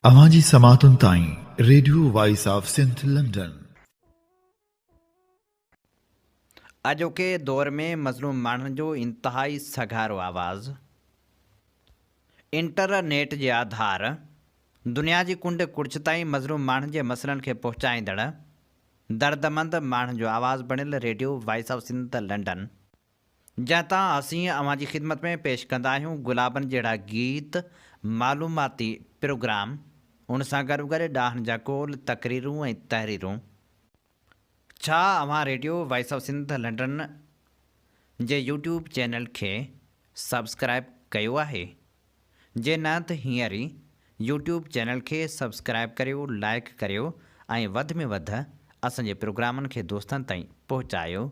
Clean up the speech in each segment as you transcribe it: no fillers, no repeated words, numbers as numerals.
اوهان جي سماعتن تائين radio voice of Sindh London. اڄوڪي دور ۾ مظلوم ماڻهن جو انتهائي سگهارو آواز انٽر نيٽ جي آڌار دنيا جي ڪنڊ ڪڙڇ تائين مظلوم ماڻهن جي مسئلن کي پهچائيندڙ دردمند ماڻهن جو آواز بڻيل radio voice of Sindh London جنهن تان اسين اوهان جي خدمت ۾ پيش ڪندا آهيون گلابن جهڙا گيت، معلوماتي پروگرام، ان سان گڏوگڏ ڏاهن جا قول، تقريرون ۽ تحريرون. ڇا اوهان radio voice of Sindh London جي يوٽيوب چينل کي سبسڪرائيب ڪيو آهي؟ جي نه ته هينئر ئي يوٽيوب چينل کي سبسڪرائيب ڪريو، لائيڪ ڪريو ۽ وڌ ۾ وڌ اسان جي پروگرامن کي دوستن تائين پهچايو.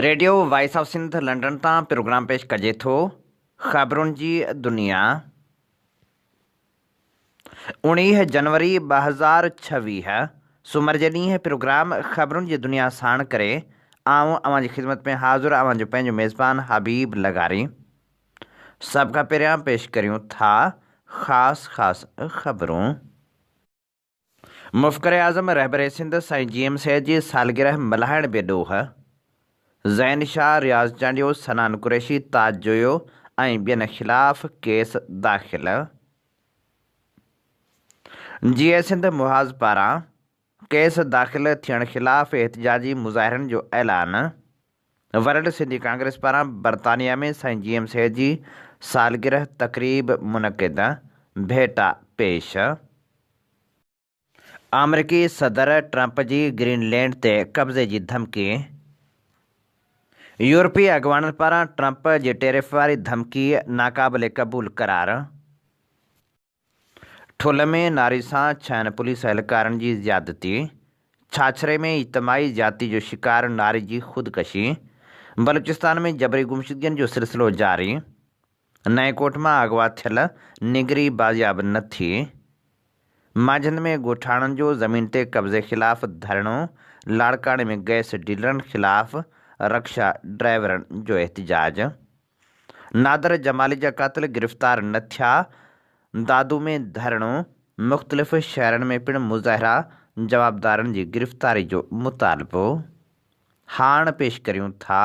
Radio voice of Sindh London تان پروگرام پيش ڪجي ٿو خبرن جي دنيا 19 جنوري 2026 سومر جي ڏينهن پروگرام خبرن جي دنيا ساڻ ڪري آئون اوهان جي خدمت ۾ حاضر اوهان جو پنهنجو ميزبان حبيب لغاري. سڀ کان پهريان پيش ڪريون ٿا خاص خاص خبرون. مفڪر اعظم رهبر سنڌ سائين جي ايم سيد جي سالگرهه ملهائڻ بي ڏوهه، زين شاهه، رياض چانڊيو، صنعان قريشي، تاج جويو ۽ ٻين خلاف ڪيس داخل. جيئي سنڌ محاذ پاران ڪيس داخل ٿيڻ خلاف احتجاجي مظاهرن جو اعلان، ورلڊ سنڌي ڪانگريس پاران برطانيا ۾ سائين جي ايم سيد جي سالگرهه تقريب منعقد، ڀيٽا پيش. آمريڪي صدر ٽرمپ جي گرين لينڊ تي قبضي جي ڌمڪي، يورپي اڳواڻن پاران ٽرمپ جي ٽيرف واري ڌمڪي ناقابل قبول قرار. ٺل ۾ ناري سان ڇهن پوليس اهلڪارن جي زيادتي، ڇاڇري ۾ اجتماعي زيادتي جو شڪار ناري جي خودڪشي، بلوچستان ۾ جبري گمشدگين جو سلسلو جاري، نئين ڪوٽ مان اغوا ٿيل نينگري بازياب نه ٿي، مانجهند ۾ ڳوٺاڻن جو زمين تي قبضي خلاف ڌرڻو، لاڙڪاڻي ۾ گئس ڊيلرن خلاف رڪشا ڊرائيورن جو احتجاج. نادر جمالي جا قاتل گرفتار نه ٿيا، دادو ۾ ڌرڻو، مختلف شهرن ۾ پڻ مظاهرا، جوابدارن جي گرفتاري جو مطالبو. هاڻ پيش ڪريون ٿا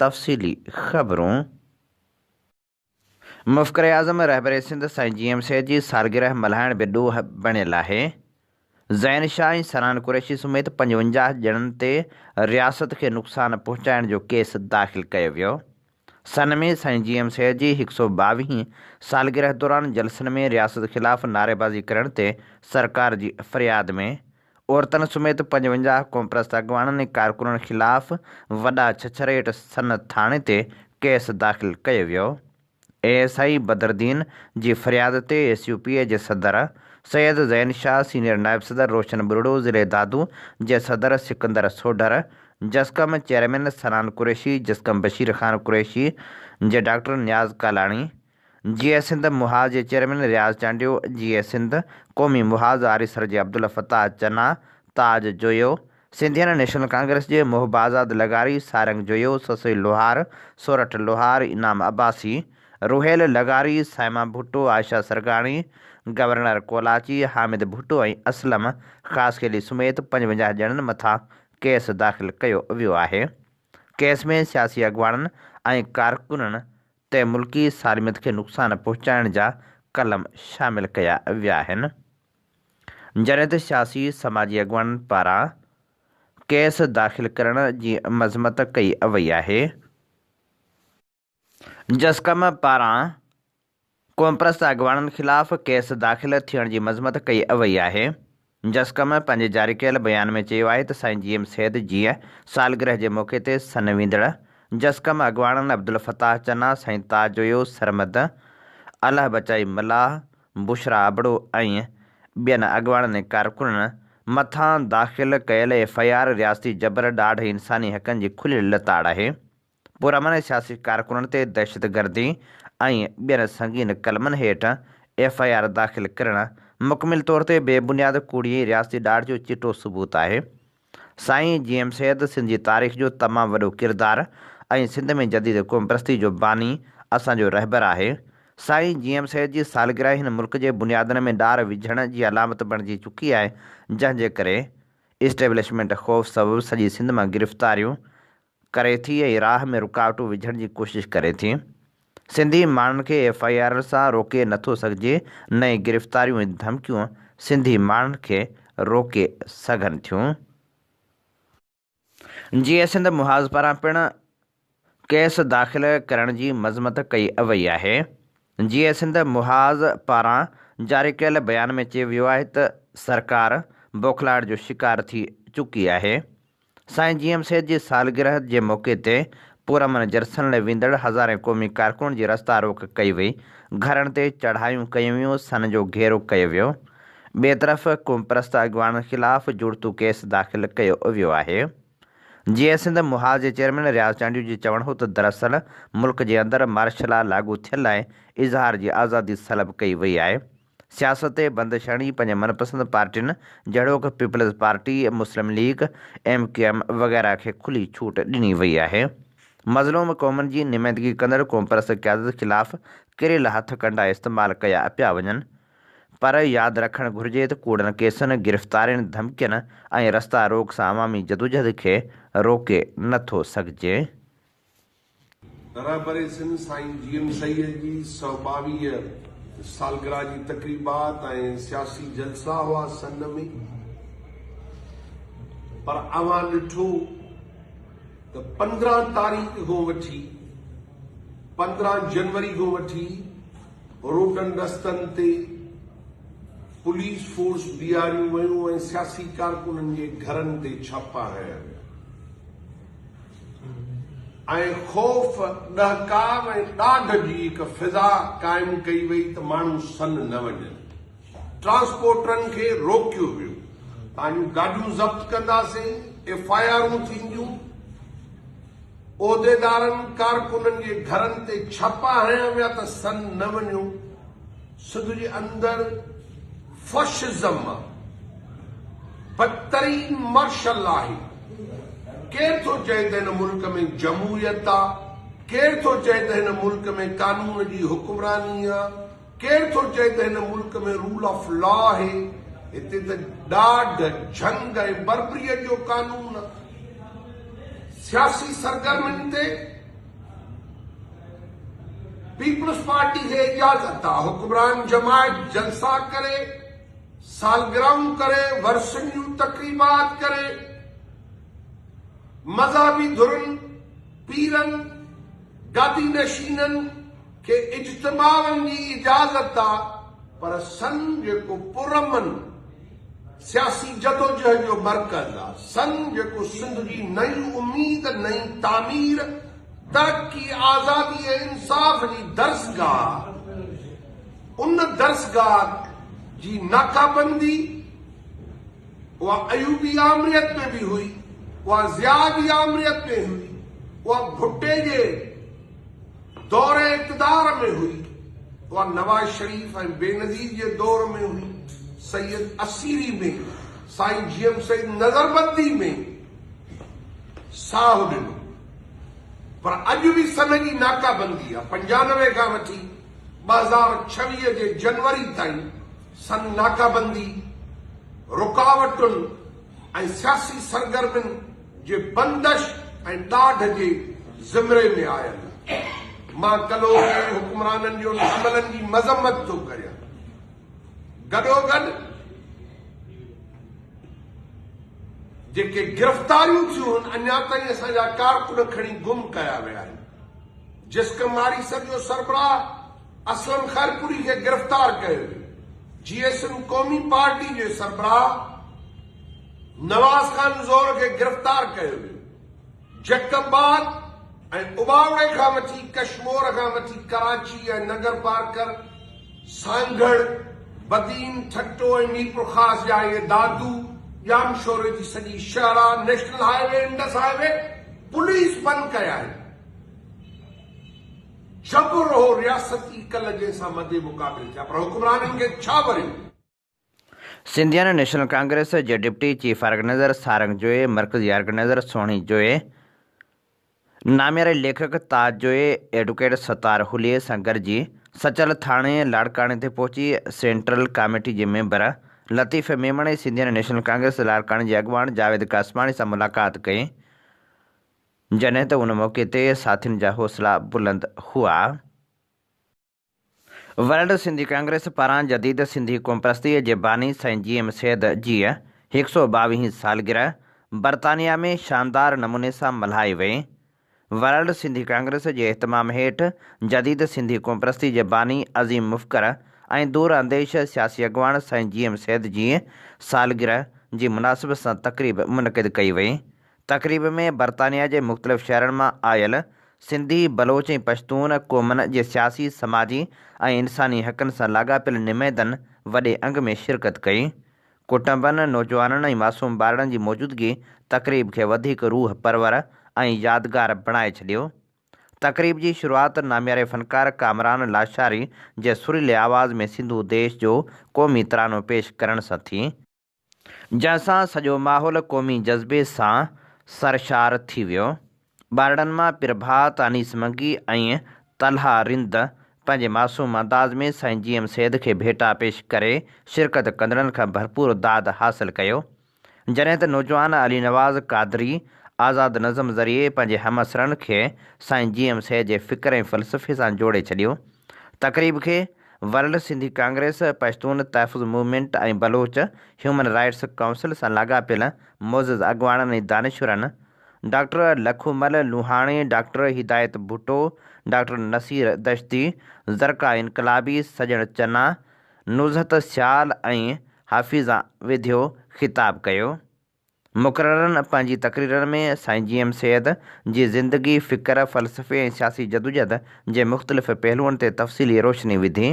تفصيلي خبرون. مفڪر اعظم رهبر سنڌ سائين جي ايم سيد جي سالگرهه ملهائڻ به ڏوهه بڻيل آهي. زين شاهه ۽ سرهان قريشي سميت 55 ڄڻن تي رياست کي نقصان پهچائڻ جو ڪيس داخل ڪيو ويو. سن ۾ سائين جي ايم سيد جي هڪ سئو ٻاويهين سالگرهه دوران جلسن ۾ رياست خلاف نعريبازي ڪرڻ تي سرڪار جي فرياد ۾ عورتن سميت 55 قومپرست اڳواڻن ۽ ڪارڪنن خلاف وڏا ڇڇر هيٺ سن ٿاڻي تي ڪيس داخل ڪيو ويو. اي ايس I Badruddin جي فرياد تي ايس يو پي جي صدر سيد زين شاهه، سينيئر نائب صدر روشن ٻرڙو، ضلعي دادو جي صدر سڪندر سوڍر، جسقم چيئرمين صنعان قريشي، جسقم بشير خان قريشي جي ڊاڪٽر نياز ڪالاڻي، جيئي سنڌ محاذ جي چيئرمين رياض چانڊيو، جيئي سنڌ قومي محاذ آريسر جي عبدالفتاح چنا، تاج جويو، سنڌين نيشنل ڪانگريس جي محب آزاد لغاري، سارنگ جويو، سسئي لوهار، سورٺ لوهار، انعام عباسي، روهيل لغاري، صائمه ڀٽو، عائشه سرگاڻي، گورنر ڪولاچي، حامد ڀٽو ۽ اسلم خاصخيلي سميت 55 ڄڻن مٿان ڪيس داخل ڪيو ويو آهي. ڪيس ۾ سياسي اڳواڻن ۽ ڪارڪنن تي ملڪي سالميت کي نقصان پهچائڻ جا قلم شامل ڪيا ويا آهن. جڏهن ته سياسي سماجي اڳواڻن پاران ڪيس داخل ڪرڻ جي مذمت ڪئي وئي آهي. جسقم پاران قومپرست اڳواڻن خلاف ڪيس داخل ٿيڻ جي مذمت ڪئي وئي آهي. جسقم پنهنجي جاري ڪيل بيان ۾ چيو آهي ته سائين جي ايم سيد جي سالگرهه جي موقعي تي سن ويندڙ جسقم اڳواڻن عبدالفتاح چنا، سائين تاج جويو، سرمد، الهه بچائي ملاح، بشريٰ ابڙو ۽ ٻين اڳواڻن ۽ ڪارڪنن مٿان داخل ڪيل ايف I R رياستي جبر، ڏاڍ ۽ انساني حقن جي کليل لتاڙ آهي. پرامن سياسي ڪارڪنن تي دهشتگردي ۽ ٻين سنگين قلمن هيٺ ايف I R داخل ڪرڻ مڪمل طور تي بي بنياد، ڪوڙي ۽ رياستي ڏاڍ جو چٽو ثبوت آهي. سائين جي ايم سيد سنڌ جي تاريخ جو تمام وڏو ڪردار ۽ سنڌ ۾ جديد قومپرستي جو باني اسان جو رهبر آهي. سائين جي ايم سيد جي سالگرهه هن ملڪ جي بنيادن ۾ ڏار وجهڻ جي علامت بڻجي چڪي آهي، جنهن جي ڪري اسٽيبلشمينٽ خوف سبب سڄي سنڌ مان گرفتاريون ڪري ٿي ۽ راهه ۾ رڪاوٽون وجهڻ جي ڪوشش ڪري ٿي. سنڌي ماڻهن کي ايف I R سان روڪي نٿو سگهجي نه ئي گرفتاريون ۽ ڌمڪيون سنڌي ماڻهن کي روڪي سگهن ٿيون. جيئي سنڌ محاذ پاران پڻ ڪيس داخل ڪرڻ جي مذمت ڪئي وئي آهي. جيئي سنڌ محاذ پاران جاري ڪيل بيان ۾ چيو ويو آهي ته سرڪار بوکلاهٽ جو شڪار ٿي چڪي آهي. سائين جي ايم سيد جي سالگرهه جي موقعي تي پرامن جلسن لاء ويندڙ هزارين قومي ڪارڪنن جي رستا روڪ ڪئي وئي، گهرن تي چڙهايون ڪيون ويون، سن جو گهيرو ڪيو ويو. ٻئي طرف قومپرست اڳواڻن خلاف جڙتو ڪيس داخل ڪيو ويو آهي. جيئي سنڌ محاذ جي چيئرمين رياض چانڊيو جو چوڻ هو ته دراصل ملڪ جي اندر مارشل لا لاڳو ٿيل آهي، اظهار جي آزادي سلب ڪئي وئي آهي، سياست تي بندش هڻي پنهنجي من پسند پارٽين جهڙوڪ peoples party, Muslim league, M Q M وغيره کي کلي ڇوٽ ڏني وئي آهي. مظلوم قومن جي نمائندگي ڪندڙ قومپرست قيادت خلاف ڪريل هٿ ڪنڊا استعمال ڪيا پيا وڃن. پر ياد رکڻ گهرجي ته ڪوڙن ڪيسن، گرفتارين، ڌمڪين ۽ رستا روڪ سان عوامي جدوجهد کي روڪي نه ٿو سگهجي. رهبر سنڌ سائين جي ايم سيد جي 122 سالگرهه جي تقريبات ۽ سياسي جلسا هئا سن ۾ پر اوهان ڏٺو ته 15 تاريخ کان وٺي 15 جنوري کان وٺي روڊن رستن تي پوليس فورس بيهاريون ويون ۽ سياسي ڪارڪنن جي گهرن تي ڇاپا هنيا ويا ۽ خوف، ڏهڪاء ۽ ڏاڍ جي هڪ فضا قائم ڪئي وئي ته ماڻهو سن نه وڃن. ٽرانسپورٽرن کي روڪيو ويو، توهان جون گاڏيون ضبط ڪنداسين، ايف I آرون ٿينديون. عهديدارن، ڪارڪنن جي گهرن تي ڇاپا هنيا ويا ته سن نه وڃو، سنڌ جي اندر فاشزم آ، بدترين مارشل لا آهي، ڪير ٿو چئي ته هن ملڪ ۾ جمهوريت آ، ڪير ٿو چئي ته هن ملڪ ۾ قانون جي حڪمراني آ، ڪير ٿو چئي ته هن ملڪ ۾ رول آف لا آهي، هتي ته ڏاڍ، جهنگ ۽ بربريت جو قانون آ. سياسي سرگرمين تي پيپلز پارٽي کي اجازت آ، حڪمران جماعت جلسا ڪري، سالگرهون ڪري، ورسين جون تقريبات ڪري، مذهبي ڌرين، پيرن، گادي نشينن، کي اجتماعن جي اجازت آ پر سن جيڪو پرامن سياسي جدوجهد جو مرڪز آ، سن جيڪو سنڌ جي نئين اميد، نئين تعمير، ترقي، آزادي ۽ انصاف جي درسگاهه آ، ان درسگاهه جي ناڪابندي اها ايوبي آمريت ۾ به هئي، اها ضياء جي آمريت ۾ هئي، اها ڀٽي جي دور اقتدار ۾ هئي، اها نواز شريف ۽ بينظير جي دور ۾ هئي، سيد اسيري ۾ سائين جي ايم سيد نظربندي ۾ ساهه ڏنو پر اڄ به سن جي ناڪابندي آ، 95 کان وٺي 2026 جي جنوري تائين سن ناڪابندي، رڪاوٽن ۽ سياسي سرگرمين جي بندش ۽ ڏاڍ جي زمري ۾ آيل آهي. مان ڪلهوڪي حڪمرانن جي انهن عملن جي مذمت ٿو ڪريان. گڏوگڏ جيڪي گرفتاريون ٿيون هن اڃا تائين اسان جا ڪارڪن کڻي گم ڪيا ويا آهن. جسقم آريسر جو سربراهه اسلم خيرپوري کي گرفتار ڪيو ويو. جي ايس ايم قومي پارٽي جي سربراهه نواز خان زور کي گرفتار ڪيو ويو. جيڪب آباد ۽ اٻاوڙي کان وٺي ڪشمور کان وٺي ڪراچي ۽ نگر پارڪر، سانگهڙ، بدين، ٺٽو ۽ ميرپورخاص جا اهي دادو، ڄامشوري جي سڄي شاهراهه، national highway, Indus highway police بند ڪيا آهن. جبر هو رياستي ڪل جنهن سان مد مقابل ٿيا پر حڪمرانن کي ڇا وريو؟ سنڌين نيشنل ڪانگريس جي deputy chief organiser Sarang Joyo, مرڪزي آرگنائيزر سهڻي جويي، نامياري ليکڪ تاج جويي، ايڊوڪيٽ ستار هليي سان گڏجي سچل ٿاڻي لاڙڪاڻي تي پهچي سينٽرل ڪاميٽي جي ميمبر لطيف ميمڻ ۽ سنڌين نيشنل ڪانگريس لاڙڪاڻي جي اڳواڻ جاويد قاسماڻي سان ملاقات ڪئي، جڏهن ته ان موقعي تي ساٿين جا حوصلا بلند هئا. ورلڊ سنڌي ڪانگريس پاران جديد سنڌي قومپرستيء جي باني سائين جي ايم سيد جي هڪ سئو ٻاويهين سالگرهه برطانيا ۾ شاندار نموني سان ملهائي وئي. ورلڊ سنڌي ڪانگريس جي اهتمام هيٺ جديد سنڌي قومپرستي جي باني عظيم مفڪر ۽ دور انديش سياسي اڳواڻ سائين جي ايم سيد جي سالگرهه جي مناسبت سان تقريب منعقد ڪئي وئي. تقريب ۾ برطانيا جي مختلف شهرن مان آيل سنڌي، بلوچ ۽ پشتون قومن جي سياسي، سماجي ۽ انساني حقن سان لاڳاپيل نمائندن وڏي انگ ۾ شرڪت ڪئي. ڪٽنبن، نوجوانن ۽ معصوم ٻارڙن جي موجودگي تقريب کي وڌيڪ روح پرور ۽ يادگار بڻائي ڇڏيو. تقريب جي شروعات نامياري فنڪار ڪامران لاشاري جي سريلي آواز ۾ سنڌو ديش جو قومي ترانو پيش ڪرڻ سان ٿي. جنهن سان سڄو ماحول قومي جذبي سان سرشار ٿي ويو. ٻارڙن مان پرڀات، انيس منگي ۽ طلحه رند پنهنجي معصوم انداز ۾ سائين جي ايم سيد کي ڀيٽا پيش ڪري شرڪت ڪندڙن کان ڀرپور داد حاصل ڪيو. جڏهن ته نوجوان علي نواز قادري آزاد نظم ذريعي پنهنجي همعصرن کي سائين جي ايم سيد جي فڪر ۽ فلسفي سان جوڙي ڇڏيو. تقريب کي world Sindhi congress, Pashtun Tahaffuz movement ۽ Baloch human rights council سان لاڳاپيل معزز اڳواڻن ۽ دانشورن doctor Lakhumal Lohani, doctor Hidayat Bhutto, doctor Naseer Dashti, Zarqa Inqalabi, Sajjan Channa, Nuzhat Sial ۽ Hafeeza Wadhio خطاب ڪيو. مقررن پنهنجي تقريرن ۾ سائين جي ايم سيد جي زندگي، فڪر، فلسفي ۽ سياسي جدوجهد جي مختلف پهلوئن تي تفصيلي روشني وڌي.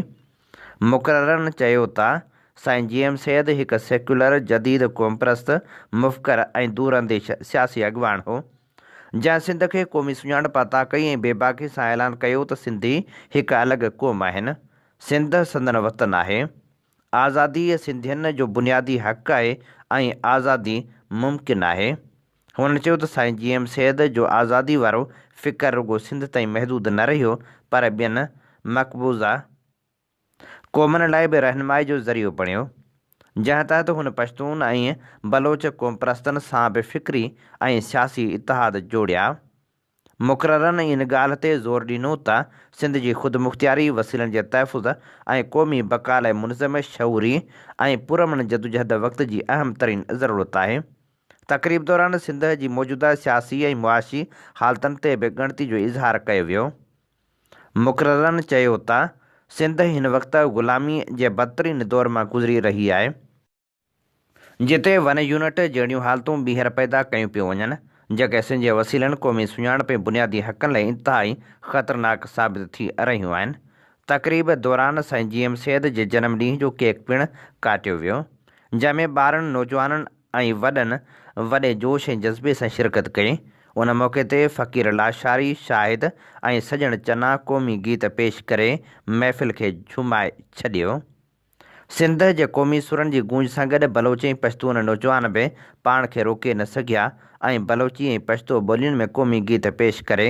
مقررن چيو ته سائين جي ايم سيد هڪ سيڪيولر، جديد قومپرست، مفڪر ۽ دور انديش سياسي اڳواڻ هو، جنهن سنڌ کي قومي سڃاڻپ عطا ڪئي ۽ بيباڪي سان اعلان ڪيو ته سنڌي هڪ الڳ قوم آهن، سنڌ سندن وطن آهي. آزادي سنڌين جو بنيادي حق آهي ۽ آزادي ممڪن آهي. هن چيو ته سائين جي ايم سيد جو آزادي وارو فڪر رڳو سنڌ تائين محدود نه رهيو پر ٻين مقبوضه قومن لاء به رهنمائي جو ذريعو بڻيو، جنهن تحت هن پشتون ۽ بلوچ قومپرستن سان به فڪري ۽ سياسي اتحاد جوڙيا. مقررن ان ڳالهه تي زور ڏنو ته سنڌ جي خودمختياري، وسيلن جي تحفظ ۽ قومي بقا لاء منظم، شعوري ۽ پرامن جدوجهد وقت جي اهم ترين ضرورت آهي. تقريب دوران سنڌ جي موجوده سياسي ۽ معاشي حالتن تي به ڳڻتي جو اظهار ڪيو ويو. مقررن چيو ته سنڌ هن وقت غلامي جي بدترين دور مان گذري رهي آهي. جتي ون يونٽ جهڙيون حالتون ٻيهر پيدا ڪيون پيون وڃن، جيڪي سنڌ جي وسيلن، قومي سڃاڻپ ۽ بنيادي حقن لاء انتهائي خطرناڪ ثابت ٿي رهيون آهن. تقريب دوران سائين جي ايم سيد جي جنم ڏينهن جو ڪيڪ پڻ ڪاٽيو ويو، جنهن ۾ ٻارن، نوجوانن ۽ وڏن وڏي جوش ۽ جذبي سان شرڪت ڪئي. ان موقعي تي فقير لاشاري، شاهد ۽ سڄڻ چنا قومي گيت پيش ڪري محفل کي جهومائي ڇڏيو. سنڌ جي قومي سرن جي گونج سان گڏ بلوچ ۽ پشتون نوجوان به پاڻ کي روڪي نه سگهيا ۽ بلوچي ۽ پشتو ٻولين ۾ قومي گيت پيش ڪري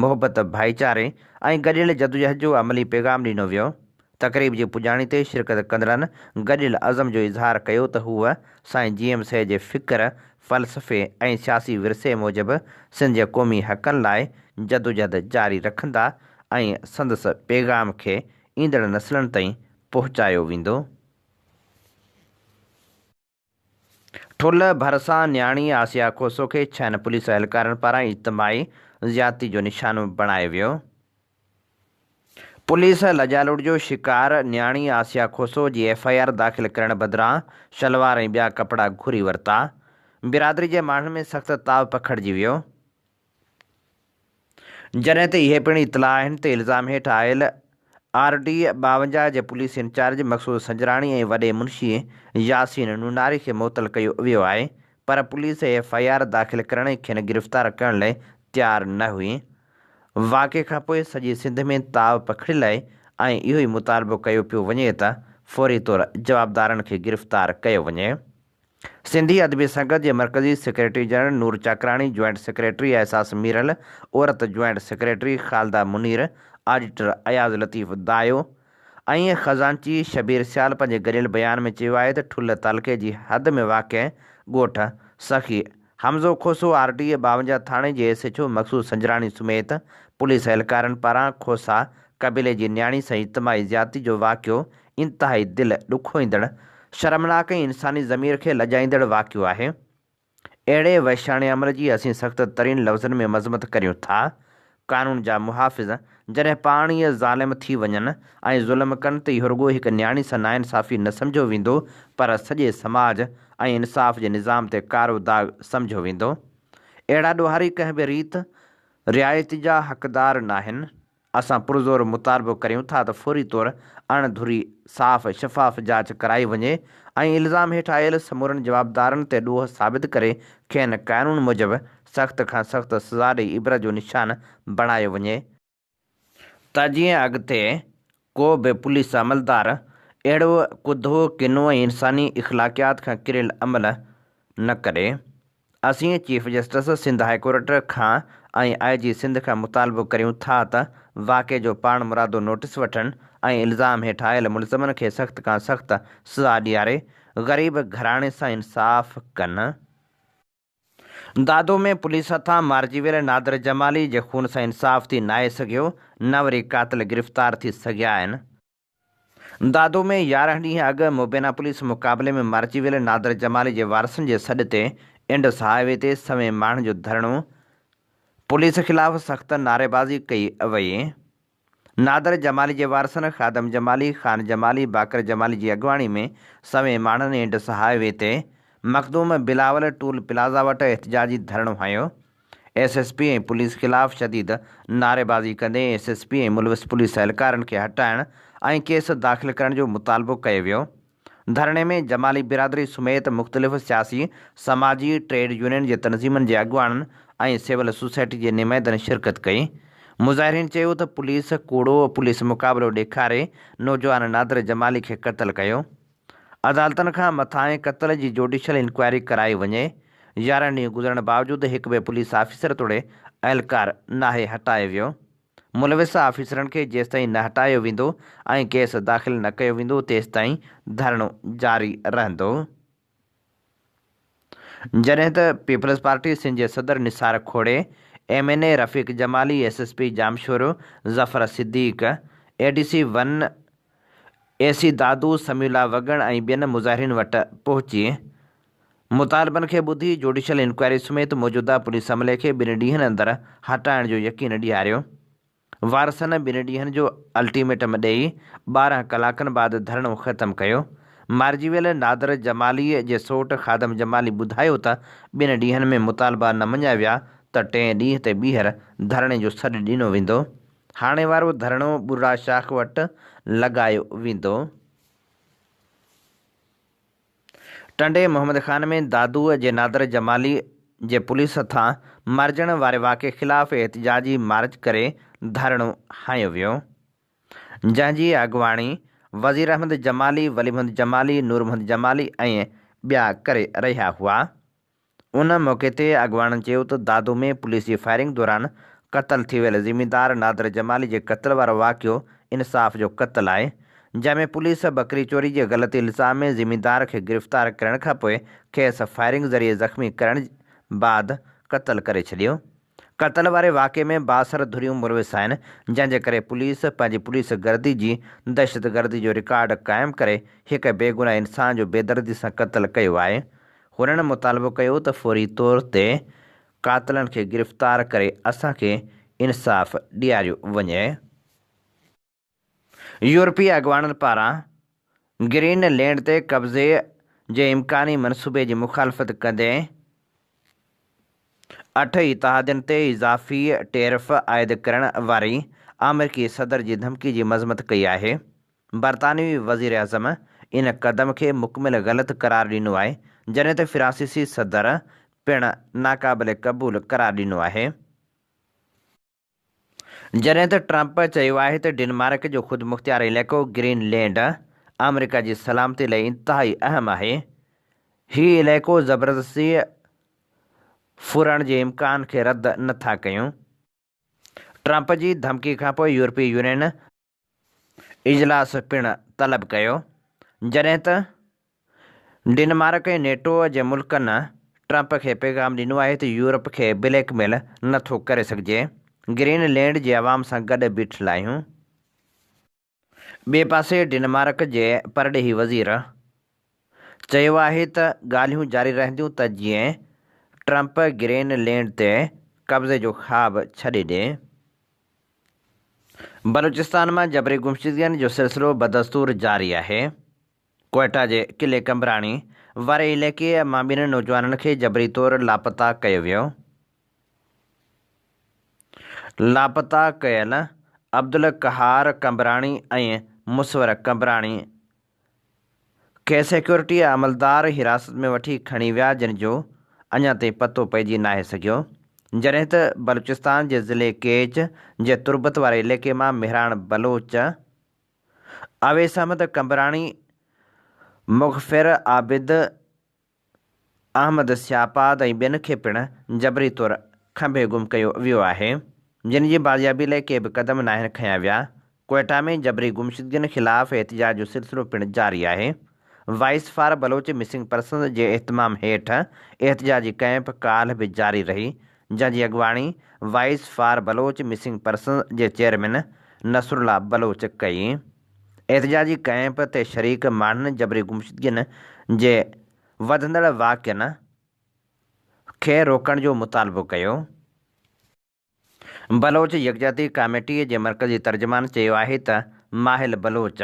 محبت، ڀائيچاري ۽ گڏيل جدوجهد جو عملي پيغام ڏنو ويو. تقريب جي پڄاڻي تي شرڪت ڪندڙن گڏيل عزم جو اظهار ڪيو ته هو سائين جي ايم سيد جي فڪر، فلسفي ۽ سياسي ورثي موجب سنڌ جي قومي حقن لاء جدوجهد جاري رکندا ۽ سندس پيغام کي ايندڙ نسلن تائين پهچايو ويندو. ٺلهه ڀرسان نياڻي آسيا کوسو کي ڇهن پوليس اهلڪارن پاران اجتماعي زيادتي جو نشانو بڻايو ويو. پوليس لڄالوٽ جو شڪار نياڻي آسيا کوسو جي ايف I R داخل ڪرڻ بدران شلوار ۽ ٻيا ڪپڙا گهري ورتا. برادري جي ماڻهن ۾ سخت تاء پکڙجي ويو. جڏهن ته اهي پڻ اطلاع آهن ته الزام هيٺ آيل آر ڊي 52 جي پوليس انچارج مقصود سنجراڻي ۽ وڏي منشي ياسين نوناري کي معطل ڪيو ويو آهي پر پوليس ايف I R داخل ڪرڻ ۽ کين گرفتار ڪرڻ لاء تيار نه هئي. واقعي کانپوء سڄي سنڌ ۾ تاء پکڙيل آهي ۽ اهو ئي مطالبو ڪيو پيو وڃي ته فوري طور جوابدارن کي گرفتار ڪيو وڃي. سنڌي ادبي سنگت جي مرڪزي secretary general Noor Chakrani, joint secretary Ehsas Miral, عورت joint secretary Khalida Munir, auditor Ayaz Latif Dayo ۽ خزانچي شبير سيال پنهنجي گڏيل بيان ۾ چيو آهي ته ٺلهه تعلقي جي حد ۾ واقع ڳوٺ Sakhi Hamzo Khoso R D A 52 ٿاڻي جي S H O Maqsood Sanjrani سميت پوليس اهلڪارن پاران کوسا قبيلي جي نياڻي سان اجتماعي زيادتي جو واقعو انتهائي دل ڏکوئيندڙ، شرمناڪ ۽ انساني ضمير کي لڄائيندڙ واقعو آهي. اهڙي وحشياڻي عمل جي اسين سخت ترين لفظن ۾ مذمت ڪريون ٿا. قانون جا محافظ جڏهن پاڻ ئي ظالم ٿي وڃن ۽ ظلم ڪن ته اهو رڳو هڪ نياڻي سان ناانصافي نه سمجهيو ويندو پر سڄي سماج ۽ انصاف جي نظام تي ڪارو داغ سمجهيو ويندو. اهڙا ڏوهاري ڪنهن به ريت رعايت جا حقدار ناهن. اسان پرزور مطالبو ڪريون ٿا ته فوري طور اڻ ڌري، صاف شفاف جاچ ڪرائي وڃي ۽ الزام هيٺ آيل سمورن جوابدارن تي ڏوهه ثابت ڪري کين قانون موجب سخت کان سخت سزا ڏئي عبرت جو نشان بڻايو وڃي ته جيئن اڳتي ڪو به پوليس عملدار اهڙو ڪڌو، ڪنو ۽ انساني اخلاقيات کان ڪريل عمل نه ڪري. اسين chief justice Sindh high court کان ۽ آء جي سنڌ کان مطالبو ڪريون ٿا ته واقعي جو پاڻمرادو نوٽيس وٺن ۽ الزام هيٺ آيل ملزمن کي سخت کان سخت سزا ڏياري غريب گهراڻي سان انصاف ڪن. دادو ۾ پوليس هٿان مارجي ويل نادر جمالي جي خون سان انصاف ٿي ناهي سگهيو نه وري قاتل گرفتار ٿي سگهيا آهن. دادو ۾ 11 ڏينهن اڳ مبينا پوليس مقابلي ۾ مارجي ويل نادر جمالي جي وارثن جي سڏ تي انڊس هاء وي تي سوين ماڻهن جو ڌرڻو، پوليس خلاف سخت نعريبازي ڪئي وئي. نادر جمالي جي وارثن خادم جمالي، خان جمالي، باقر جمالي جي اڳواڻي ۾ سوين ماڻهن انڊس هاء وي تي مخدوم بلاول ٽول پلازا وٽ احتجاجي ڌرڻو هنيو. ايس ايس پي ۽ پوليس خلاف شديد نعريبازي ڪندي ايس ايس پي ۽ ملوث پوليس اهلڪارن کي هٽائڻ ۽ ڪيس داخل ڪرڻ جو مطالبو ڪيو ويو. ڌرڻي ۾ جمالي برادري سميت مختلف سياسي، سماجي، ٽريڊ يونين جي تنظيمن جي اڳواڻن ۽ سول سوسائٽي جي نمائندن شرڪت ڪئي. مظاهرين چيو ته پوليس ڪوڙو پوليس مقابلو ڏيکاري نوجوان نادر جمالي کي قتل ڪيو. عدالتن کان مٿانهين قتل جي جوڊيشل انڪوائري ڪرائي وڃي، 11 ڏينهن گذرڻ باوجود هڪ به پوليس آفيسر توڙي اهلڪار ناهي هٽايو ويو، ملوث آفيسرن کي جيستائين نه هٽايو ويندو ۽ ڪيس داخل نه ڪيو ويندو تيستائين ڌرڻو جاري رهندو. جڏهن ته پيپلز پارٽي سنڌ جي صدر Nisar Khuhro, M N A Rafiq Jamali, S S P Jamshoro Zafar Siddique, A D C one, A C Dadu Samiullah Wagan ۽ ٻين مظاهرين وٽ پهچي مطالبن کي ٻڌي جوڊيشل انڪوائري سميت موجوده پوليس عملي کي ٻن ڏينهن اندر هٽائڻ جو يقين ڏياريو. وارثن ٻن ڏينهن جو الٽيميٽم ڏئي 12 ڪلاڪن بعد ڌرڻو ختم ڪيو. مارجي ويل نادر جمالي جي سوٽ خادم جمالي ٻڌايو ته ٻن ڏينهن ۾ مطالبا نه مڃيا ويا ته ٽئين ڏينهن تي ٻيهر ڌرڻي جو سڏ ڏنو ويندو. هاڻي وارو ڌرڻو ٻرڙا شاخ وٽ لڳايو ويندو. ٽنڊي محمد خان ۾ دادوء جي نادر جمالي جي پوليس هٿان مارجڻ واري واقعي خلاف احتجاجي مارچ ڪري ڌرڻو هنيو ويو، جنهن جي اڳواڻي وزير احمد جمالي، ولي محمد جمالي، نور محمد جمالي ۽ ٻيا ڪري رهيا هئا. ان موقعي تي اڳواڻن چيو ته دادو ۾ پوليس جي فائرنگ دوران قتل ٿي ويل زميندار نادر جمالي جي قتل وارو واقعو انصاف جو قتل آهي جنهن ۾ پوليس ٻڪري چوري جي غلط الزام ۾ زميندار کي گرفتار ڪرڻ کانپوء کيس فائرنگ ذريعي زخمي ڪرڻ بعد قتل ڪري ڇڏيو. قتل واري واقعي ۾ بااثر ڌريون ملوث آهن، جنهن جي ڪري پوليس پنهنجي پوليس گردي جي دهشتگردي جو رڪارڊ قائم ڪري هڪ بيگناهه انسان جو بيدردي سان قتل ڪيو آهي. هنن مطالبو ڪيو ته فوري طور تي قاتلن کي گرفتار ڪري اسان کي انصاف ڏياريو وڃي. يورپي اڳواڻن پاران گرين لينڊ تي قبضي جي امڪاني منصوبي جي مخالفت ڪندي اٺ اتحادين تي اضافي ٽيرف عائد ڪرڻ واري آمريڪي صدر جي ڌمڪي جي مذمت ڪئي آهي. برطانوي وزيراعظم ان قدم کي مڪمل غلط قرار ڏنو آهي، جڏهن ته فرانسيسي صدر پڻ ناقابل قبول قرار ڏنو آهي. جڏهن ته ٽرمپ چيو آهي ته ڊنمارڪ جو خودمختيار علائقو گرين لينڊ آمريڪا جي سلامتي لاء انتهائي اهم آهي، هي علائقو زبردستي ڦرڻ جي امڪان کي رد نه ٿا ڪيون. ٽرمپ جي ڌمڪي کانپوء يورپي يونين اجلاس پڻ طلب ڪيو، جڏهن ته ڊنمارڪ ۽ نيٽو جي ملڪن ٽرمپ کي پيغام ڏنو آهي ته يورپ کي بليڪ ميل نه ٿو ڪري سگهجي، گرين لينڊ جي عوام سان گڏ بيٺل آهيون. ٻئي پاسي ڊنمارڪ جي پرڏيهي وزير چيو آهي ته ڳالهيون جاري رهنديون ته جيئن ٽرمپ گرين لينڊ تي قبضي جو خواب ڇڏي ڏي. بلوچستان مان جبري گمشدگين جو سلسلو بدستور جاري آهي. ڪوئيٽا جي قلعي قمبراڻي واري علائقي مان ٻن نوجوانن کي جبري طور لاپتا ڪيو ويو. لاپتا ڪيل عبدالقهار قمبراڻي ۽ مصور قمبراڻي کي سيڪيورٽي عملدار حراست ۾ وٺي کڻي ويا جن جو اڃا تائين پتو پئجي ناهي سگهيو. جڏهن ته بلوچستان جي ضلعي ڪيچ جي تربت واري علائقي مان مهراڻ بلوچ، اويس احمد قمبراڻي، مغفر عابد، احمد سياپاد ۽ ٻين کي پڻ جبري طور کنڀي گم ڪيو ويو آهي، جن جي بازيابي لاء ڪي به قدم ناهن کنيا ويا. ڪوئيٽا ۾ جبري گمشدگين خلاف احتجاج جو سلسلو پڻ جاري آهي. Voice for Baloch missing persons جي اهتمام هيٺ احتجاجي ڪئمپ ڪالهه به جاري رهي، جنهن جي اڳواڻي voice for Baloch missing persons جي چيئرمين نصرالله بلوچ ڪئي. احتجاجي ڪئمپ تي شريڪ ماڻهن جبري گمشدگين جي وڌندڙ واقعن کي روڪڻ جو مطالبو ڪيو. بلوچ يڪجهتي ڪاميٽي جي مرڪزي ترجمان چيو آهي ته ماهل بلوچ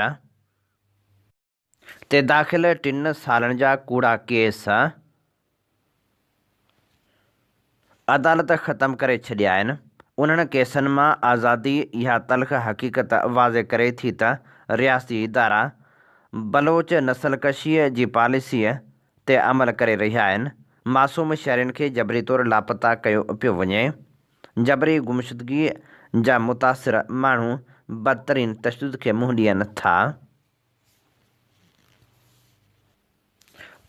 تي داخل ٽن سالن جا ڪوڙا ڪيس عدالت ختم ڪري ڇڏيا آهن، انهن ڪيسن مان آزادي اها تلخ حقيقت واضح ڪري ٿي ته رياستي ادارا بلوچ نسل ڪشيء جي پاليسيء تي عمل ڪري رهيا آهن، معصوم شهرين کي جبري طور لاپتا ڪيو پيو وڃي، جبري گمشدگيء جا متاثر ماڻهو بدترين تشدد کي منهن ڏين ٿا.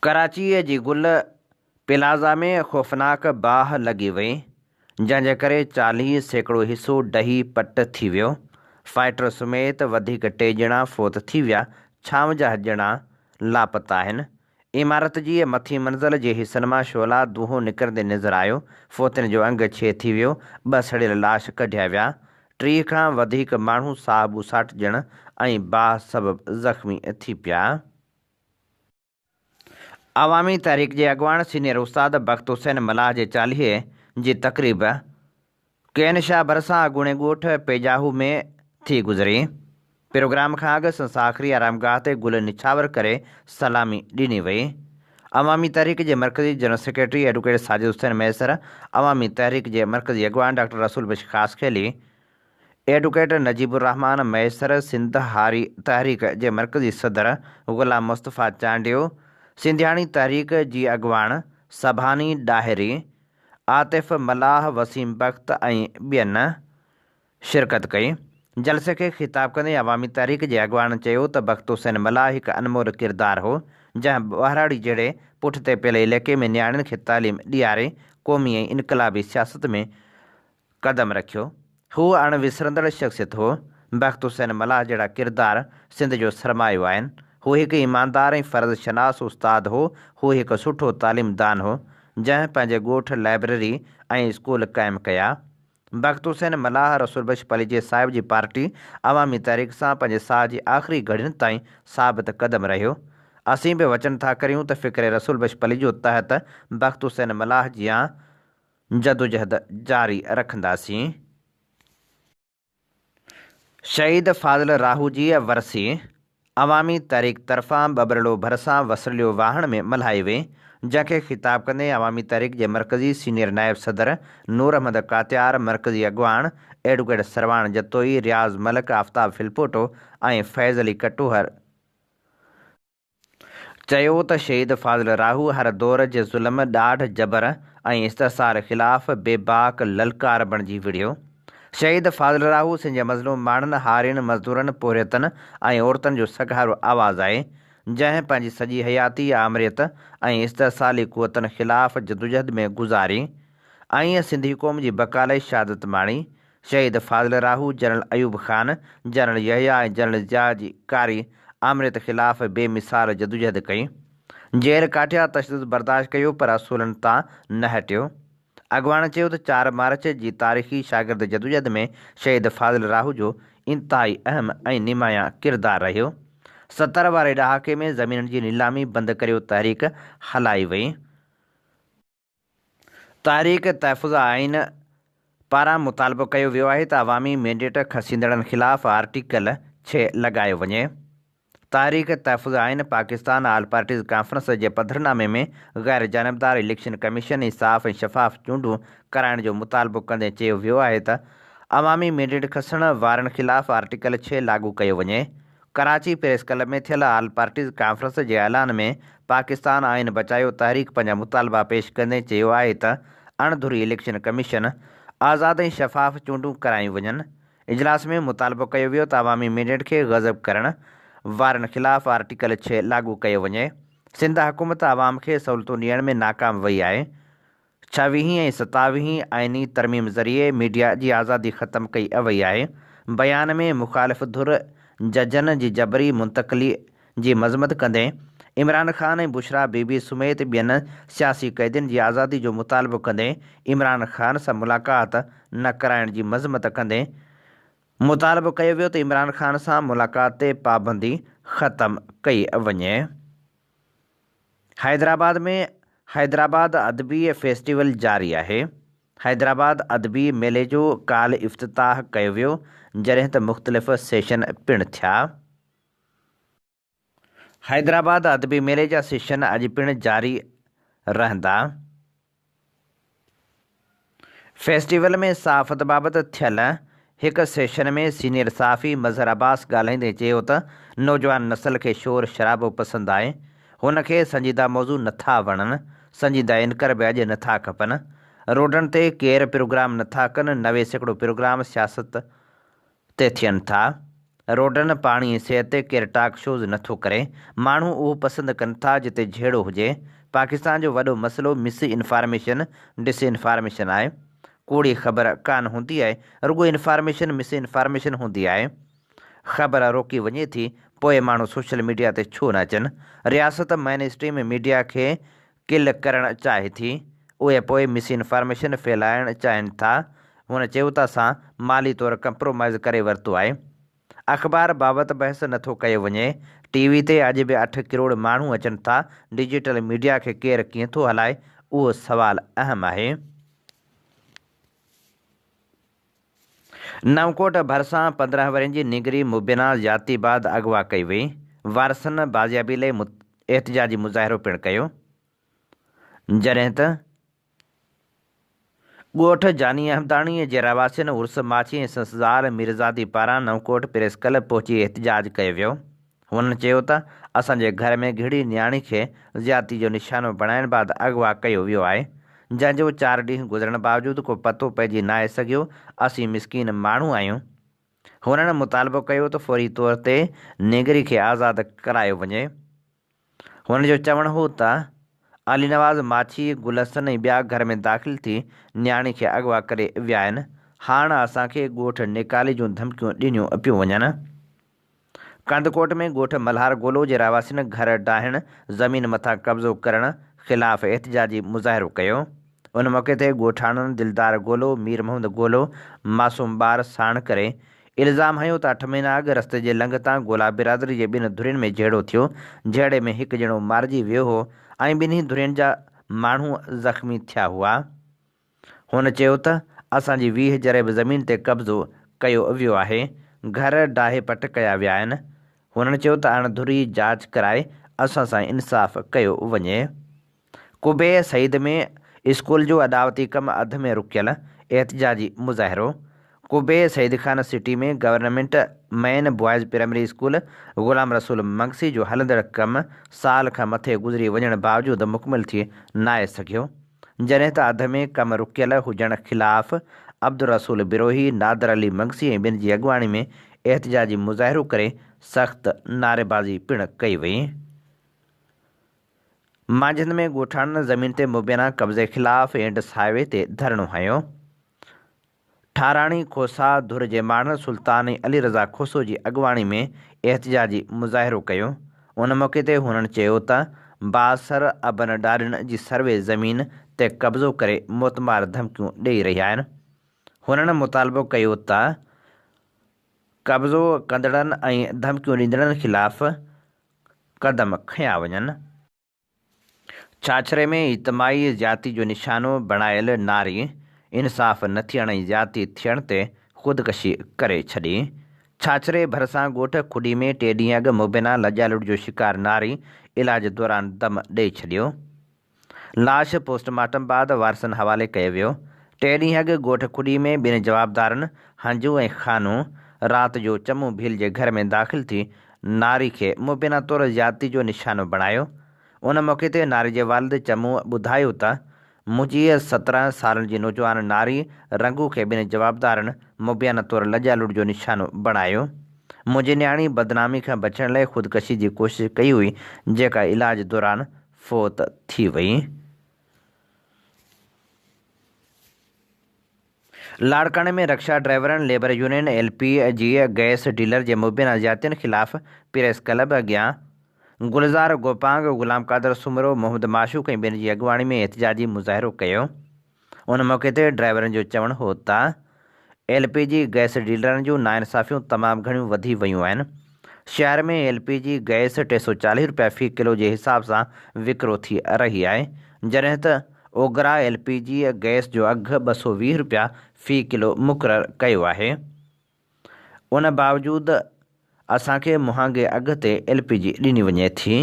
ڪراچيء جي گل پلازا ۾ خوفناڪ باهه لڳي وئي، جنهن جي ڪري 40% حصو ڊهي پٽ ٿي ويو، فائٽر سميت وڌيڪ ٽي ڄڻا فوت ٿي ويا، 56 ڄڻا لاپتا آهن. عمارت جي مٿين منزل جي حصن مان شعلا دونهون نڪرندي نظر آيو، فوتين جو انگ ڇهه ٿي ويو، ٻه سڙيل لاش ڪڍيا ويا، 30 کان وڌيڪ ماڻهو ساهه ٻوساٽجڻ ۽ باهه سبب زخمي ٿي پيا. عوامي تحريڪ جي اڳواڻ سينيئر استاد بخت حسين ملاح جي چاليهي جي تقريب ڪين شاهه ڀرسان اڳوڻي ڳوٺ پيجاهو ۾ ٿي گذري. پروگرام کان اڳ سندس آخري آرامگاهه تي گل نڇاور ڪري سلامي ڏني وئي. عوامي تحريڪ جي مرڪزي general secretary advocate Sajid Hussain Mahesar, Awami Tehreek جي مرڪزي اڳواڻ ڊاڪٽر رسول بخش خاصخيلي، ايڊوڪيٽ نجيب الرحمان مهيسر، سنڌ هاري تحريڪ جي مرڪزي صدر غلام مصطفيٰ چانڊيو، سنڌياڻي تحريڪ جي اڳواڻ سڀاني ڏاهري، عاطف ملاح، وسيم بخت ۽ ٻين شرڪت ڪئي. جلسي کي خطاب ڪندي عوامي تحريڪ جي اڳواڻن چيو ته بخت حسين ملاح هڪ انمول ڪردار هو، جنهن ٻهراڙي جهڙي پٺتي پيل علائقي ۾ نياڻين کي تعليم ڏياري قومي ۽ انقلابي سياست ۾ قدم رکيو. هو اڻ وسرندڙ شخصيت هو. بخت حسين ملاح جهڙا ڪردار سنڌ جو سرمايو آهن. هو هڪ ايماندار ۽ فرض شناس استاد هو. هو هڪ سٺو تعليم دان هو، جنهن پنهنجي ڳوٺ لائبريري ۽ اسڪول قائم ڪيا. بخت حسين ملاح رسول بخش پليجي صاحب جي پارٽي عوامي تحريڪ سان پنهنجي ساهه جي آخري گهڙين تائين ثابت قدم رهيو. اسين به وچن ٿا ڪريون ته فڪر رسول بخش پليجو تحت بخت حسين ملاح جيان جدوجهد جاري رکنداسين. شهيد فاضل راهو جي ورسي عوامي تحريڪ طرفان ٻٻرڙو ڀرسان وسرليو واهڻ ۾ ملهائي وئي، جنهن کي خطاب ڪندي عوامي تحريڪ جي مرڪزي سينيئر نائب صدر نور احمد ڪاتيار، مرڪزي اڳواڻ ايڊوڪيٽ سرواڻ جتوئي، رياض ملڪ، آفتاب ڦلپوٽو ۽ فيض علي ڪٽوهر چيو ته شهيد فاضل راهو هر دور جي ظلم، ڏاڍ، جبر ۽ استحصال خلاف بي باڪ للڪار بڻجي وڙهيو. شهيد فاضل راهو سنڌ جي مظلوم ماڻهن، هارين، مزدورن، پورهيتن ۽ عورتن جو سگهارو آواز آهي، جنهن پنهنجي سڄي حياتي آمريت ۽ استحصالي قوتن خلاف جدوجهد ۾ گذاري ۽ سنڌي قوم جي بقا لئي شهادت ماڻي. شهيد Fazil Rahu general Ayub Khan, general Yahya ۽ general Zia جي ڪاري آمريت خلاف بي مثال جدوجهد ڪئي. جيل ڪاٽيا، تشدد برداشت ڪيو پر اصولن تان نه هٽيو. اڳواڻ چيو ته چار مارچ جي تاريخي شاگرد جدوجهد ۾ شهيد فاضل راهو جو انتهائي اهم ۽ نمايان ڪردار رهيو. 70 واري ڏهاڪي ۾ زمينن جي نيلامي بند ڪريو تحريڪ هلائي وئي. تحريڪ تحفظ آئين پاران مطالبو ڪيو ويو آهي ته عوامي مينڊيٽ کسيندڙن خلاف آرٽيڪل ڇهه لڳايو وڃي. تحريڪ تحفظ آئين پاڪستان آل پارٽيز ڪانفرنس جي پڌرنامي ۾ غير جانبدار اليڪشن ڪميشن ۽ صاف ۽ شفاف چونڊون ڪرائڻ جو مطالبو ڪندي چيو ويو آهي ته عوامي مينڊيٽ کسڻ وارن خلاف آرٽيڪل ڇهه لاڳو ڪيو وڃي. ڪراچي پريس ڪلب ۾ ٿيل آل پارٽيز ڪانفرنس جي اعلان ۾ پاڪستان آئين بچايو تحريڪ پنهنجا مطالبا پيش ڪندي چيو آهي ته اڻ ڌري اليڪشن ڪميشن آزاد ۽ شفاف چونڊون ڪرايون وڃن. اجلاس ۾ مطالبو ڪيو ويو ته عوامي مينڊيٽ کي غضب ڪرڻ وارن خلاف آرٽيڪل ڇهه لاڳو ڪيو وڃي. سنڌ حڪومت عوام کي سهولتون ڏيڻ ۾ ناڪام وئي آهي. ڇويهين ۽ ستاويهين آئيني ترميم ذريعي ميڊيا جي آزادي ختم ڪئي وئي آهي. بيان ۾ مخالف ڌر ججن جي جبري منتقلي جي مذمت ڪندي عمران خان ۽ بشريٰ بي بي سميت ٻين سياسي قيدين جي آزادي جو مطالبو ڪندي عمران خان سان ملاقات نه ڪرائڻ جي مذمت ڪندي مطالبو ڪيو ويو ته عمران خان سان ملاقات تي پابندي ختم ڪئي وڃي. حيدرآباد ۾ حيدرآباد ادبي فيسٽيول جاري آهي. حيدرآباد ادبي ميلي جو ڪالهه افتتاح ڪيو ويو، جڏهن ته مختلف سيشن پڻ ٿيا. حيدرآباد ادبي ميلي جا سيشن اڄ پڻ جاري رهندا. فيسٽيول ۾ صحافت بابت ٿيل هڪ سيشن ۾ سينيئر صحافي مظهر عباس ڳالهائيندي چيو ته نوجوان نسل کي شور شرابو پسند آهي، هن کي سنجيده موضوع نٿا وڻن، سنجيده اينڪر به اڄ نٿا کپن، روڊن تي ڪير پروگرام نٿا ڪن، 90% پروگرام سياست تي ٿين ٿا. روڊن، پاڻي ۽ صحت تي ڪير ٽاڪ شوز نه ٿو ڪري. ماڻهو اهو پسند ڪن ٿا جتي جهيڙو هجي. پاڪستان جو وڏو مسئلو مس انفارميشن، ڊس انفارميشن آهي. ڪوڙي خبر ڪانه هوندي آهي، رڳو انفارميشن مس انفارميشن هوندي آهي. خبر روڪي وڃي ٿي، پوء ماڻهو سوشل ميڊيا تي ڇو نه اچن؟ رياست مين اسٽريم ميڊيا کي ڪل ڪرڻ چاهي ٿي، اهي پوء مس انفارميشن ڦهلائڻ چاهين ٿا، هن چيو ته اسان مالي طور ڪمپرومائز ڪري ورتو آهي، اخبار بابت بحث نه ٿو ڪيو وڃي، ٽي وي تي اڄ به اٺ ڪروڙ ماڻهو اچن ٿا، ڊجيٽل ميڊيا کي ڪير ڪيئن ٿو هلائي، اهو سوال اهم آهي. نئونڪوٽ ڀرسان 15 ورهين جي نينگري مبينا زيادتي بعد اغوا ڪئي وئي، وارثن بازيابي لئي احتجاجي مظاهرو پڻ ڪيو، جڏهن ته ڳوٺ جاني احمداڻي جي رهواسين عرس ماڇي ۽ سندس زال ميرزادي پاران نئونڪوٽ پريس ڪلب پهچي احتجاج ڪيو ويو. هنن چيو ته اسان جي گهر ۾ گهڙي نياڻي کي زيادتي جو نشانو بڻائڻ بعد اغوا ڪيو ويو آهي، جنهن جو چار ڏينهن گذرڻ باوجود ڪو پتو پئجي ناهي سگهيو، اسين مسڪين ماڻهو آهيون. هنن مطالبو ڪيو ته فوري طور تي نينگري کي آزاد ڪرايو وڃي. هن جو چوڻ هو ته علي نواز ماڇي، گل حسن ۽ ٻيا گهر ۾ داخل ٿي نياڻي کي اغوا ڪري ويا آهن، هاڻ اسان کي ڳوٺ نيڪالي جون ڌمڪيون ڏنيون پيون وڃن. ڪنڌڪوٽ ۾ ڳوٺ ملهار گولو جي رهواسين گهر ڊاهڻ، زمين مٿان قبضو ڪرڻ خلاف احتجاجي مظاهرو ڪيو. ان موقعي تي ڳوٺاڻن دلدار گولو، مير محمد گولو، معصوم ٻار ساڻ ڪري الزام هنيو ته اٺ مهينا اڳ رستي جي لنگهه تان گولا برادري جي ٻن ڌرين ۾ جهيڙو ٿيو، جهيڙي ۾ هڪ ڄڻو مارجي ويو هو ۽ ٻنهي ڌرين جا ماڻهو زخمي ٿيا هئا. هن چيو ته اسان جي 20 جريب زمين تي قبضو ڪيو ويو آهي، گهر ڊاهي پٽ ڪيا ويا آهن. هنن چيو ته اڻ ڌري جاچ ڪرائي اسان سان انصاف ڪيو وڃي. قبي سعيد ۾ اسڪول جو اڏاوتي ڪم اڌ ۾ رڪيل، احتجاجي مظاهرو. قبي Saeed Khan city ۾ government main boys primary school Ghulam Rasool Mangsi جو هلندڙ ڪم سال کان مٿي گذري وڃڻ باوجود مڪمل ٿي ناهي سگهيو، جڏهن ته اڌ ۾ ڪم رڪيل هجڻ خلاف عبدالرسول بروهي، نادر علي مگسي ۽ ٻين جي اڳواڻي ۾ احتجاجي مظاهرو ڪري سخت نعريبازي پڻ ڪئي وئي. مانجهند ۾ ڳوٺاڻن زمين تي مبينا قبضي خلاف انڊس هاء وي تي ڌرڻو هنيو. ٺاراڻي کوسا ڌر جي ماڻهن سلطان ۽ علي رضا کوسو جي اڳواڻي ۾ احتجاجي مظاهرو ڪيو. ان موقعي تي هنن چيو ته بااثر ابن ڏاڏن جي سروي زمين تي قبضو ڪري موتمار ڌمڪيون ڏئي رهيا آهن. هنن مطالبو ڪيو ته قبضو ڪندڙن ۽ ڌمڪيون ڏيندڙن خلاف قدم کنيا وڃن. ڇاڇري ۾ اجتماعي زيادتي جو نشانو بڻايل ناري انصاف نه ٿيڻ ۽ زيادتي ٿيڻ تي خودڪشي ڪري ڇڏي. ڇاڇري ڀرسان ڳوٺ کڏي ۾ ٽي ڏينهن اڳ مبينا لڄالوٽ جو شڪار ناري علاج دوران دم ڏئي ڇڏيو. لاش پوسٽ مارٽم بعد وارثن حوالي ڪيو ويو. ٽي ڏينهن اڳ ڳوٺ کڏي ۾ ٻن جوابدارن هنجو ۽ خانو رات جو چمو ڀيل جي گهر ۾ داخل ٿي ناري کي مبينا طور زيادتي جو نشانو بڻايو. ان موقعي تي ناري جي والد چمونء ٻڌايو ته منهنجي 17 سالن جي نوجوان ناري رنگو کي ٻن جوابدارن مبينا طور لڄا لوٽ جو نشانو بڻايو. منهنجي نياڻي بدنامي کان بچڻ لاء خودڪشي جي ڪوشش ڪئي هئي جيڪا علاج دوران فوت ٿي وئي. لاڙڪاڻي ۾ رڪشا ڊرائيورن labour union L P G gas dealer جي مبينا زيادتين خلاف پريس ڪلب اڳيان گلزار گوپانگ، غلام قادر سومرو، محمد معشوق ۽ ٻين جي اڳواڻي ۾ احتجاجي مظاهرو ڪيو. ان موقعي تي ڊرائيورن جو چوڻ هو ته ايل پي جي گئس ڊيلرن جون ناانصافيون تمام گهڻيون وڌي ويون آهن، شهر ۾ ايل پي جي گئس 340 رپيا في ڪلو جي حساب سان وڪرو ٿي رهي آهي، جڏهن ته اوگرا ايل پي جي گئس جو اگهه 220 رپيا في ڪلو مقرر ڪيو آهي، ان باوجود اسان کي مهانگي اگهه تي ايل پي جي ڏني وڃي ٿي.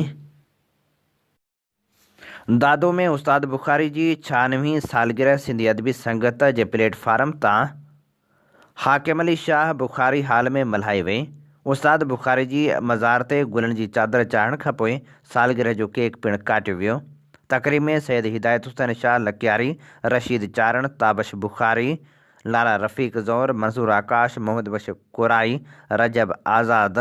دادو ۾ استاد بخاري جي ڇهانوين سالگرهه سنڌي ادبي سنگت جي پليٽ فارم تان حاڪم علي شاهه بخاري هال ۾ ملهائي وئي. استاد بخاري جي مزار تي گلن جي چادر چاڙهڻ کانپوء سالگرهه جو ڪيڪ پڻ ڪاٽيو ويو. تقريب ۾ سيد هدايت حسين شاهه لڪياري، رشيد چارڻ، تابش بخاري، لالا رفيق زئور، منظور آڪاش، محمد بخش ڪورائي، رجب آزاد،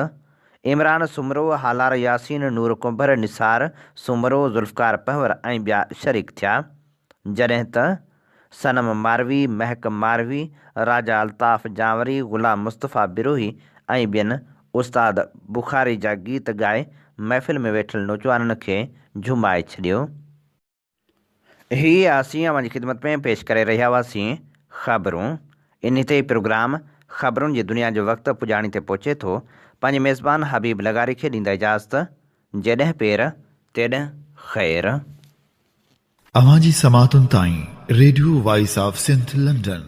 عمران سومرو، هالار ياسين، نور ڪنڀر، نثار سومرو، ذوالفقار پنهور ۽ ٻيا شريڪ ٿيا. جڏهن ته صنم ماروي، مهڪ ماروي، راجا الطاف جانوري، غلام مصطفيٰ بروهي ۽ ٻين استاد بخاري جا گيت ڳائي محفل ۾ ويٺل نوجوانن کي جهومائي ڇڏيو. هي اسين اوهان جي خدمت ۾ پيش ڪري رهيا هئاسين خبرون. انهي تي ئي پروگرام خبرن جي دنيا جو وقت پڄاڻي تي پهچي ٿو. پنهنجي ميزبان حبيب لغاري کي ڏيندا اجازت. جيڏهن پير تيڏهن خير. اوهان جي سماعتن تائين radio voice of Sindh London.